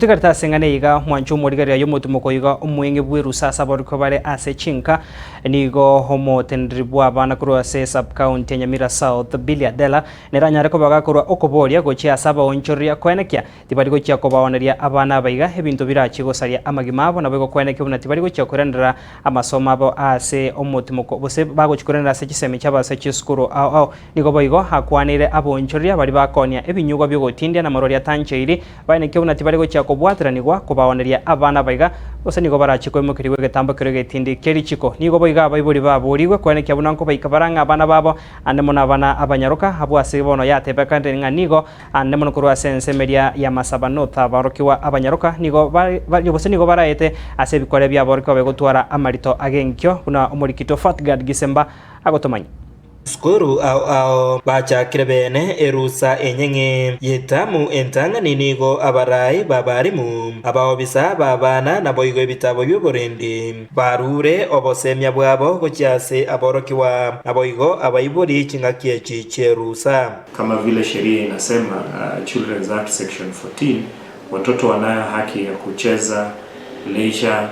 Tigarete ase eng'ana eye iga, mwanche omorigereria y'omotimoko iga omweng'e bw'erusa ase aborokigwa bare ase chinka. Nigo omoteneneri bw'abana korwa ase sub-county ya Nyamira South, Billy Adela, nere anyare koba gakorwa okoboria gochia ase abaonchoreria koenekia tibari gochia kobaoneria abana aba iga ebinto birachie gosaria amagima abo naboigo koenekia buna tibari gochia koiranera amasomo abo ase omotimoko gose bagochia koiranera ase chisemi chiabo ase chisukuru ao ao. Nigo boigo akwaneire abaonchoreria baria bakoonia ebinyugwa bi'ogotindia na amarwaria atancheiri, Baenekio buna tibari gochia kobwateranigwa kobaoneria abana baiga, gose nigo barachie koimokerigwa egetambo keria egetindi kie richiko. Nigo boigo abaibori baborigwe koenekia buna nkobaika bare ang'e abana babo, ande mono abana abanyaroka, abwo ase bono yatebekanire ng'a nigo ande mono korwa ase ensemo eria y'amasaba North aborokigwa abanyaroka nigo gose nigo baraete ase ebikore bi'aborokigwa begotwara amarito ag'enkio, buna omorikito Fatgard Gisemba agotomanyia. Sukuru ao ao bachakire bene erusa enyeng'e y'etamu entang'ani nigo abarai b'abarimu, abaobisa b'abana naboigo ebitabo bi'oborendi barure obosemia bwabo gochia ase aborokigwa naboigo abaibori chingaki echi chi'erusa. Kama vile sheria inasema, Children's Act section 14, watoto wanayo haki ya kucheza, leisure,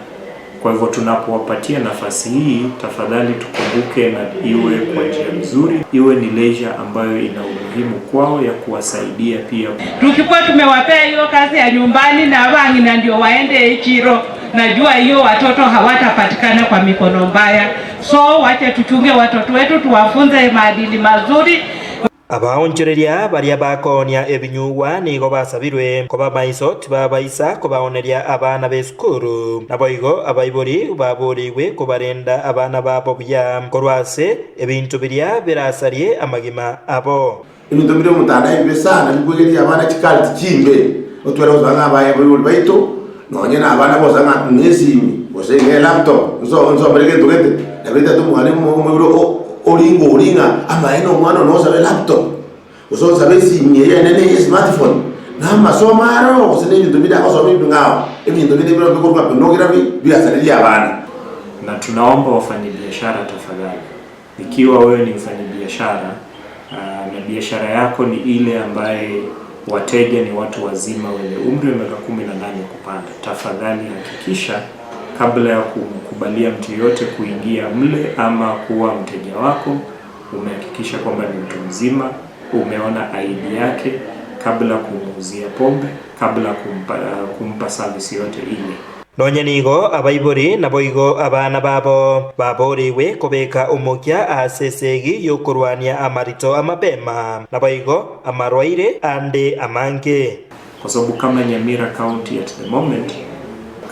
Kwa hivyo tunapowapatia nafasi hii, tafadhali tukumbuke na iwe kwa njia mzuri, iwe ni leisure ambayo ina umuhimu kwao ya kuwasaidia pia. Tukikuwa tumewapea hiyo kazi ya nyumbani na abang'ina ndio waende echiro, najua hiyo watoto hawatapatikana kwa mikono mbaya. So wacha tuchunge watoto wetu, tuwafunze maadili mazuri. Abaonchoreria baria bakoonia ebinyugwa nigo basabirwe koba maiso tibabaisa kobaoneria abana b'esukuru. Naboigo abaibori baboorigwe kobarenda abana babo buya korwa ase ebinto biria birasarie amagima abo. Ebinto bire omotandao ebibe sana bikwegeria abana chikari tichimbe, otware gosaba ng'a abaye abaibori baito nonye na abana bosa ng'a ng'a esimi gose ng'a elaptop nso nsomere gento gete, nabo etagete omwalimu omoibori o oringa oria ng'a amaene omwana one osabe elaptop gose osabe esimi eye enene eye esmartphone, na amasomo aro gose na ebinto binde agosoma ebing'ao, ebinto binde bire bikorwa pornography biasareria abana. Na tunaomba wafanyibiashara tafadhali, ikiwa wewe ni mfanyibiashara na biashara yako ni ile ambaye wateja ni watu wazima wenye umri wa miaka 18 kupanda, tafadhali hakikisha kabla ya kumkubalia mtu yeyote kuingia mle ama kuwa mteja wako, umehakikisha kwamba ni mtu mzima, umeona ID yake kabla kumuuzia pombe, kabla kumpa, kumpa service yoyote ile. Nonya nigo abaibori naboigo abana babo baboorigwe kobeka omokia ase esegi y'okorwania amarito amapema, naboigo amarwaire ande amange. Kwa sababu kama Nyamira County at the moment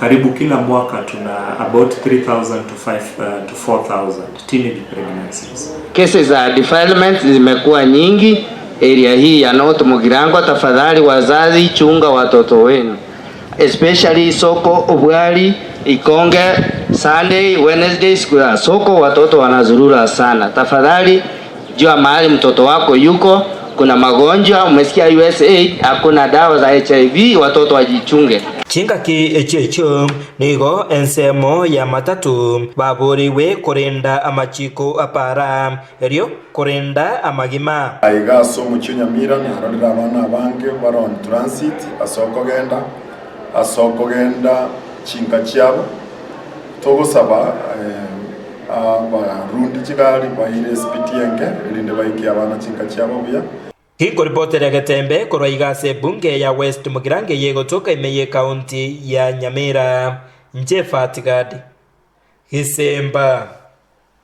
karibu kila mwaka tuna about 3000 to 5, to 4000 teenage pregnancies. Kesi za defilement zimekuwa nyingi area hii ya North Mugirango, tafadhali wazazi chunga watoto wenu especially soko Obwari, Ikonge, Sunday, Wednesday siku ya soko watoto wanazurura sana. Tafadhali jua mahali mtoto wako yuko. Kuna magonjwa umesikia USAID, hakuna dawa za HIV, watoto wajichunge. Chingaki echio echio nigo ensemo y'amatato baboorigwe korenda amachiko a para, erio korenda amagima. Aiga ase omochie o Nyamira narorire abana abange bare on transit ase okogenda ase okogenda chinka chiabo, togosaba abarundi chigari baire esipiti enke erinde baikie abana chinka chiabo buya. Ginkoripoteria Getembe korwa iga ase ebunge ya West Mugirango eye egotoka ime y'ecounty ya Nyamira. Inche Fati Gadi Gisemba.